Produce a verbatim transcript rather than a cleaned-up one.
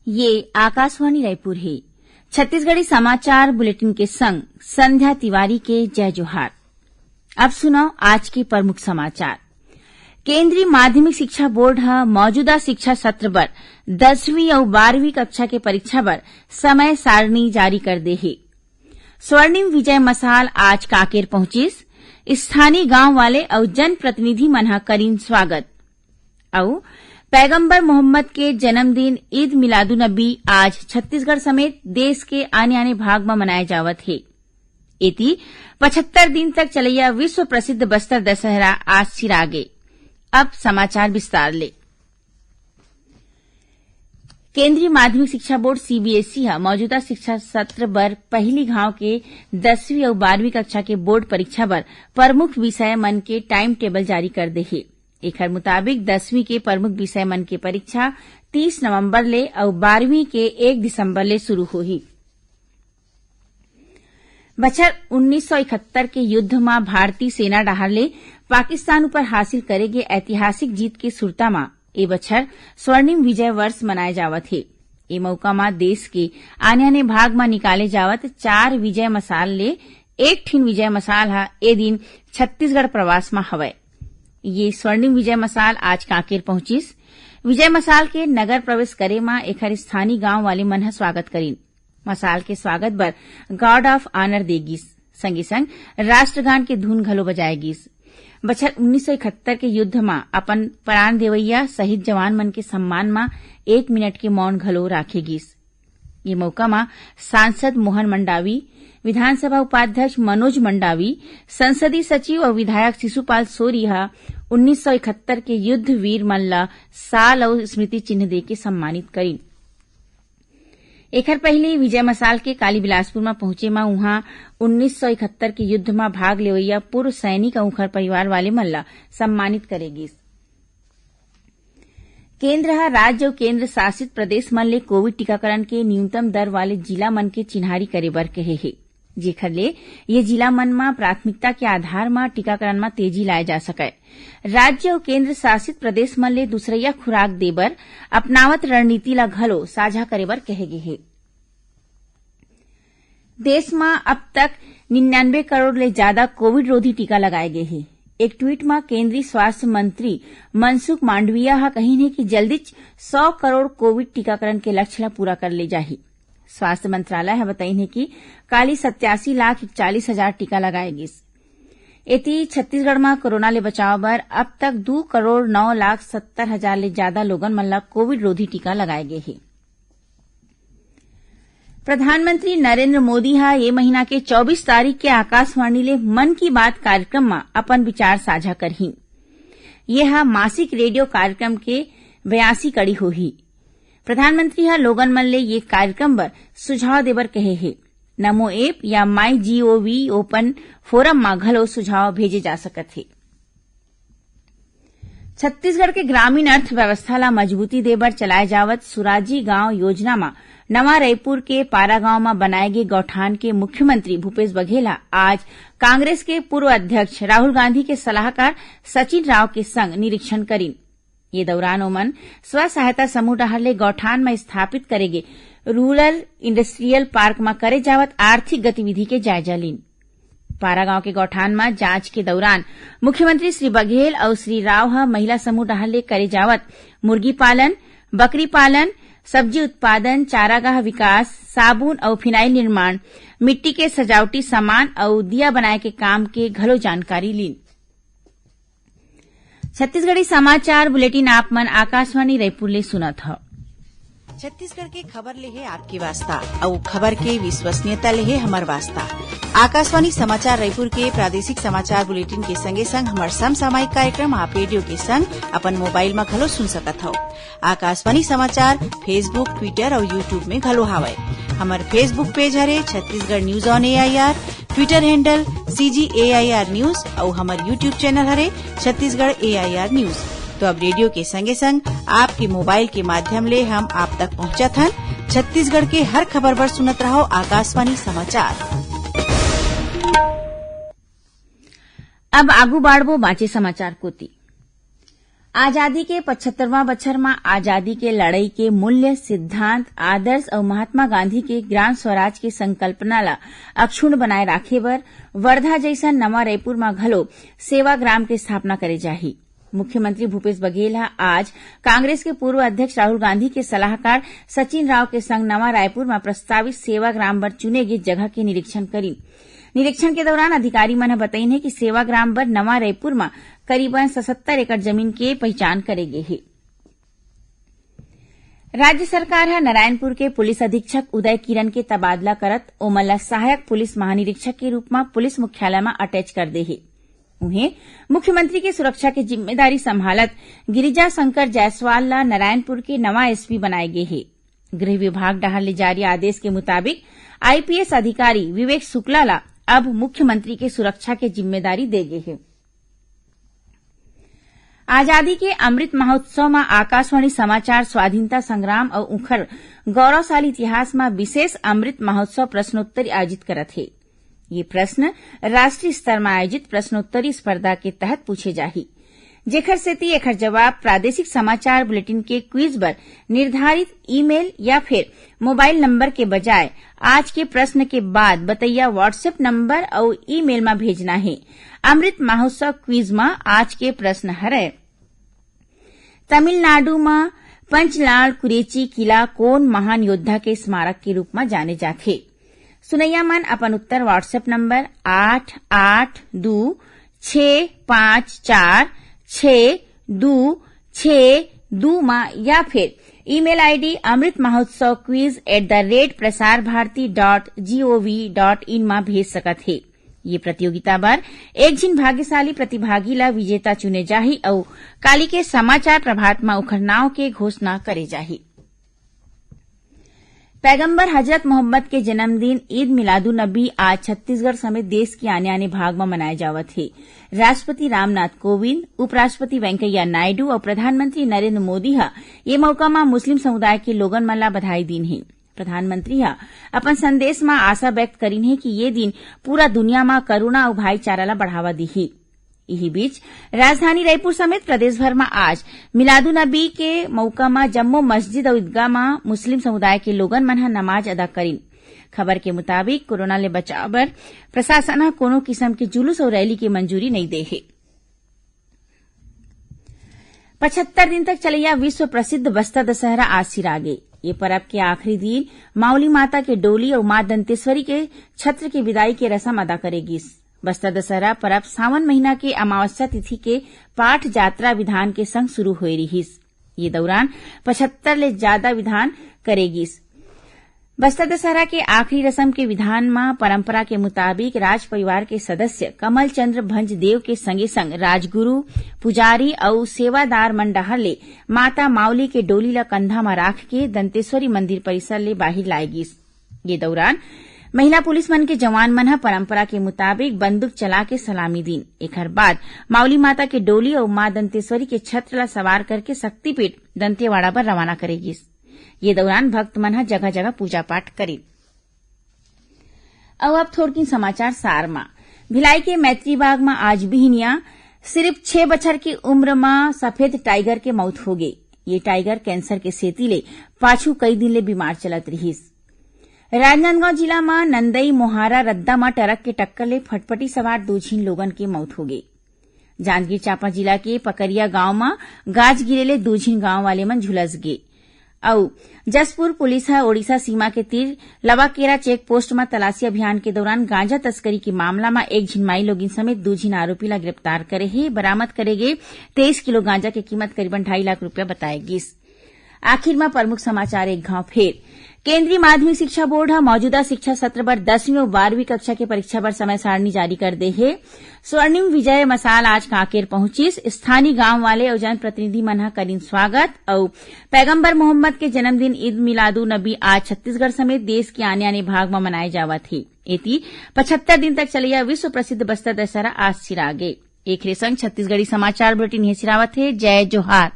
ये आकाशवाणी रायपुर हे। छत्तीसगढ़ी समाचार बुलेटिन के संग संध्या तिवारी के जय जोहार। अब सुनव आज के प्रमुख समाचार। केंद्रीय माध्यमिक शिक्षा बोर्ड ह मौजूदा शिक्षा सत्र बर दसवीं अउ बारहवीं कक्षा के परीक्षा बर समय सारणी जारी कर दे हे। स्वर्णिम विजय मशाल आज कांकेर पहुंचिस। स्थानीय गांव वाले अउ जनप्रतिनिधि मन ह करिन स्वागत। अउ पैगंबर मोहम्मद के जन्मदिन ईद मिलादुन्नबी आज छत्तीसगढ़ समेत देश के आने-आने भाग म मनाए जावत हे। एती पचहत्तर दिन तक चलइया विश्व प्रसिद्ध बस्तर दशहरा आज सिरागे। अब समाचार विस्तार ले। केंद्रीय माध्यमिक शिक्षा बोर्ड, सीबीएसई, ह मौजूदा शिक्षा सत्र बर पहिली घांव के दसवीं अउ बारहवीं कक्षा के बोर्ड परीक्षा बर प्रमुख विषय मन के टाइम टेबल जारी कर दे हे। एखर मुताबिक दसवीं के प्रमुख विषय मन के परीक्षा तीस नवंबर ले अउ बारहवीं के एक दिसंबर ले शुरू होही। बछर उन्नीस सौ इकहत्तर के युद्ध म भारतीय सेना डहार ले पाकिस्तान ऊपर हासिल करे गे ऐतिहासिक जीत के सुरता म ए बछर स्वर्णिम विजय वर्ष मनाए जावत हे। ए मउका म देश के आने-आने भाग म निकाले जावत चार विजय मशाल ले एक ठिन विजय मशाल ह ए दिन छत्तीसगढ़ प्रवास म हवय। ये स्वर्णिम विजय मशाल आज कांकेर पहुंचिस। विजय मशाल के नगर प्रवेश करे म एखर स्थानीय गांव वाले मन ह स्वागत करिन। मशाल के स्वागत बर गार्ड ऑफ ऑनर दे गिस। संगे संग राष्ट्रगान के धुन घलो बजाए गिस। बछर उन्नीस सौ इकहत्तर के युद्ध म अपन प्राण देवइया शहीद जवान मन के सम्मान म एक मिनट के मौन घलो राखे गिस। ये मौका म सांसद मोहन मंडावी, विधानसभा उपाध्यक्ष मनोज मंडावी, संसदीय सचिव अउ विधायक शिशुपाल सोरी ह उन्नीस सौ इकहत्तर के युद्ध वीर मन ल साल अउ स्मृति चिन्ह देके सम्मानित करिन। एखर पहिली विजय मशाल के काली बिलासपुर म पहुंचे म उहां उन्नीस सौ इकहत्तर के युद्ध म भाग लेवइया पूर्व सैनिक अउ उंखर परिवार वाले मन ल सम्मानित करे गिस। केंद्र ह राज्य अउ केंद्र शासित प्रदेश मन ले कोविड टीकाकरण के न्यूनतम दर वाले जिला मन के चिन्हारी करे बर कहे हे, जेखर ले ये जिला मन म प्राथमिकता के आधार म टीकाकरण म तेजी लाए जा सकय। राज्य अउ केंद्र शासित प्रदेश मन ले दूसरइया खुराक दे बर अपनावत रणनीति ल घलो साझा करे बर कहे गे हे। देश म अब तक निन्यानवे करोड़ ले जादा कोविड रोधी टीका लगाए गे हे। एक ट्वीट म केंद्रीय स्वास्थ्य मंत्री मनसुख मांडविया ह कहिन हे कि जल्दीच सौ करोड़ कोविड टीकाकरण के लक्ष्य ल पूरा कर ले जाही। स्वास्थ्य मंत्रालय ह बताइन हे कि काली सत्यासी लाख इकतालीस हजार टीका लगाए गिस। एती छत्तीसगढ़ म कोरोना ले बचाव बर अब तक दू करोड़ नौ लाख सत्तर हजार ले जादा लोगन मन ल कोविड रोधी टीका लगाए गे हे। प्रधानमंत्री नरेंद्र मोदी ह ये महीना के चौबीस तारीख के आकाशवाणी ले मन की बात कार्यक्रम म अपन विचार साझा करही। ये ह मासिक रेडियो कार्यक्रम के बयासी कड़ी होही। प्रधानमंत्री ह लोगन मन ले ये कार्यक्रम बर सुझाव देबर कहे हे। नमो ऐप या माई जीओवी ओपन फोरम म घलो सुझाव भेजे जा सकत हे। छत्तीसगढ़ के ग्रामीण अर्थव्यवस्था ला मजबूती दे बर चलाए जावत सुराजी गांव योजना म नवा रईपुर के पारा गांव म बनाए गे गौठान के मुख्यमंत्री भूपेश बघेल ह आज कांग्रेस के पूर्व अध्यक्ष राहुल गांधी के सलाहकार सचिन राव के संग निरीक्षण करिन। ये दौरान ओमन स्व सहायता समूह डहार ले गौठान म स्थापित करे गे रूरल इंडस्ट्रियल पार्क म करे जावत आर्थिक गतिविधि के जायजा लीन। पारा गांव के गौठान म जांच के दौरान मुख्यमंत्री श्री बघेल अउ श्री राव ह महिला समूह डहार ले करे जावत मुर्गी पालन, बकरी पालन, सब्जी उत्पादन, चारागाह विकास, साबुन अउ फिनाइल निर्माण, मिट्टी के सजावटी सामान अउ दिया बनाए के काम के घलो जानकारी लीन। छत्तीसगढ़ी समाचार बुलेटिन आप मन आकाशवाणी रायपुर ले सुनत हव। छत्तीसगढ़ के खबर ले हे आपके वास्ता, अउ खबर के विश्वसनीयता ले हे हमर वास्ता। आकाशवाणी समाचार रायपुर के प्रादेशिक समाचार बुलेटिन के संगे संग हमर समसामयिक कार्यक्रम आप रेडियो के संग अपन मोबाइल म घलो सुन सकत हव। आकाशवाणी समाचार Facebook, Twitter अउ YouTube में घलो हावय। हमर Facebook पेज हरे Chhattisgarh news on AIR, Twitter handle CG AIR news अउ हमर YouTube चैनल हरे छत्तीसगढ़ एआईआर न्यूज। तो अब रेडियो के संगे संग आपके मोबाइल के माध्यम ले हम आप तक पहुंचत हन। छत्तीसगढ़ के हर खबर बर सुनत रहव आकाशवाणी समाचार। अब आगू बाढ़बो बांचे समाचार कोती। आजादी के पचहत्तरवां बछर म आजादी के लड़ई के मूल्य, सिद्धांत, आदर्श अउ महात्मा गांधी के ग्राम स्वराज के संकल्पना ल अक्षुण्ण बनाए राखे बर वर्धा जइसन नवा रईपुर म घलो सेवाग्राम के स्थापना करे जाही। मुख्यमंत्री भूपेश बघेल ह आज कांग्रेस के पूर्व अध्यक्ष राहुल गांधी के सलाहकार सचिन राव के संग नवा रायपुर म प्रस्तावित सेवाग्राम बर चुने गे जगह के निरीक्षण करिन। निरीक्षण के दौरान अधिकारी मन ह बतइन हे कि सेवाग्राम बर नवा रायपुर म करीबन सतहत्तर एकड़ जमीन के पहिचान करे गे हे। राज्य सरकार ह नारायणपुर के पुलिस अधीक्षक उदय किरण के तबादला करत ओमन ल सहायक पुलिस महानिरीक्षक के रूप म पुलिस मुख्यालय म अटैच कर दे हे। उहें, मुख्यमंत्री के सुरक्षा के जिम्मेदारी संभालत गिरिजा शंकर जायसवाल ल नारायणपुर के नवा एसपी बनाए गे हे। गृह विभाग डहार ले जारी आदेश के मुताबिक आईपीएस अधिकारी विवेक शुक्ला ल अब मुख्यमंत्री के सुरक्षा के जिम्मेदारी दे गे हे। आजादी के अमृत महोत्सव म आकाशवाणी समाचार स्वाधीनता संग्राम अउ उखर गौरवशाली इतिहास म विशेष अमृत महोत्सव प्रश्नोत्तरी आयोजित करत हे। ये प्रश्न राष्ट्रीय स्तर म आयोजित प्रश्नोत्तरी स्पर्धा के तहत पूछे जाही, जेखर सेती एखर जवाब प्रादेशिक समाचार बुलेटिन के क्विज बर निर्धारित ईमेल या फिर मोबाइल नंबर के बजाय आज के प्रश्न के बाद बतैया WhatsApp नंबर अउ ईमेल म भेजना हे। अमृत महोत्सव क्विज म आज के प्रश्न हरय, तमिलनाडु म पंचलाल कुरेची किला कोन महान योद्धा के स्मारक के रूप म जाने जाथे? सुनैया मन अपन उत्तर WhatsApp नंबर आठ आठ दू छः पाँच चार छः दू छः दू म या फिर email ID Amrit Mahotsav quiz at the rate Prasar Bharati dot gov dot in म भेज सकत हे। ये प्रतियोगिता बर एक झिन भाग्यशाली प्रतिभागी ला विजेता चुने जाही अउ काली के समाचार प्रभात म ओखर नाव के घोषणा करे जाही। पैगंबर हजरत मोहम्मद के जन्मदिन ईद मिलादुन्नबी आज छत्तीसगढ़ समेत देश के आने-आने भाग म मनाए जावत हे। राष्ट्रपति रामनाथ कोविंद, उपराष्ट्रपति वेंकैया नायडू अउ प्रधानमंत्री नरेंद्र मोदी ह ये मौका म मुस्लिम समुदाय के लोगन मन ला बधाई दीन हे। प्रधानमंत्री ह अपन संदेश म आशा व्यक्त करिन हे कि ये दिन पूरा दुनिया म करुणा अउ भाईचारा ला बढ़ावा दीही। इही बीच, राजधानी रायपुर समेत प्रदेश भर म आज मिलादुन्नबी के मौका म जम्मो मस्जिद अउ ईदगाह म मुस्लिम समुदाय के लोगन मन ह नमाज अदा करिन। खबर के मुताबिक, कोरोना ले बचाव बर प्रशासन ह कोनो किसम के जुलूस अउ रैली के मंजूरी नइ दे हे। पचहत्तर दिन तक चलैया विश्व प्रसिद्ध बस्तर दशहरा आज सिरागे। ये परब के आखिरी दिन मावली माता के डोली अउ मां दंतेश्वरी के छत्र के विदाई के रसम अदा करे गिस। बस्तर दशहरा परब सावन महीना के अमावस्या तिथि के पाठ जात्रा विधान के संग शुरू होए रिहिस। ये दौरान पचहत्तर ले ज्यादा विधान करे गिस। बस्तर दशहरा के आखिरी रसम के विधान म परंपरा के मुताबिक राज परिवार के सदस्य कमल चंद्र भंज देव के संगे संग राजगुरु, पुजारी अउ सेवादार मन डहार ले माता मावली के डोली ल कंधा म राख के दंतेश्वरी मंदिर परिसर ले बाहिर लाए गिस। ये दौरान महिला पुलिस मन के जवान मन ह परंपरा के मुताबिक बंदूक चला के सलामी दीन। एखर बाद मावली माता के डोली अउ मां दंतेश्वरी के छत्र ल सवार करके शक्तिपीठ दंतेवाड़ा बर रवाना करे गिस। ये दौरान भक्त मन ह जगह-जगह पूजा पाठ करिन। अउ अब थोरकिन समाचार सार म। भिलाई के मैत्री बाग म आज बिहनिया सिर्फ छह बछर के उम्र म सफेद टाइगर के मौत हो गे। ये टाइगर कैंसर के सेती ले पाछू कई दिन ले बीमार चलत रिहिस। राजनांदगांव जिला म नंदई मोहारा रद्दा म ट्रक के टक्कर ले फटफटी सवार दू झिन लोगन के मौत हो गे। जांजगीर चांपा जिला के पकरिया गांव म गाज गिरे ले दू झिन गांव वाले मन झुलस गे। अउ जसपुर पुलिस ह ओडिशा सीमा के तीर लवाकेरा चेक पोस्ट म तलाशी अभियान के दौरान गांजा तस्करी के मामला म एक झिन माई लोगिन समेत दू झिन आरोपी ला गिरफ्तार करे हे। बरामद करे गे तेईस किलो गांजा के कीमत करीबन ढाई लाख रुपया बताए गिस। आखिर म प्रमुख समाचार एक घाव फेर। केंद्रीय माध्यमिक शिक्षा बोर्ड ह मौजूदा शिक्षा सत्र बर दसवीं अउ बारहवीं कक्षा के परीक्षा बर समय सारणी जारी कर दे हे। स्वर्णिम विजय मशाल आज कांकेर पहुंचिस। स्थानीय गांव वाले अउ जनप्रतिनिधि मन ह करिन स्वागत। अउ पैगंबर मोहम्मद के जन्मदिन ईद मिलादु नबी आज छत्तीसगढ़ समेत देश के आने-आने भाग म मनाए जावत हे। एती पचहत्तर दिन तक चलैया विश्व प्रसिद्ध बस्तर दशहरा आज सिरागे। एखरे संग छत्तीसगढ़ी समाचार बुलेटिन हे सिरावत हे। जय जोहार।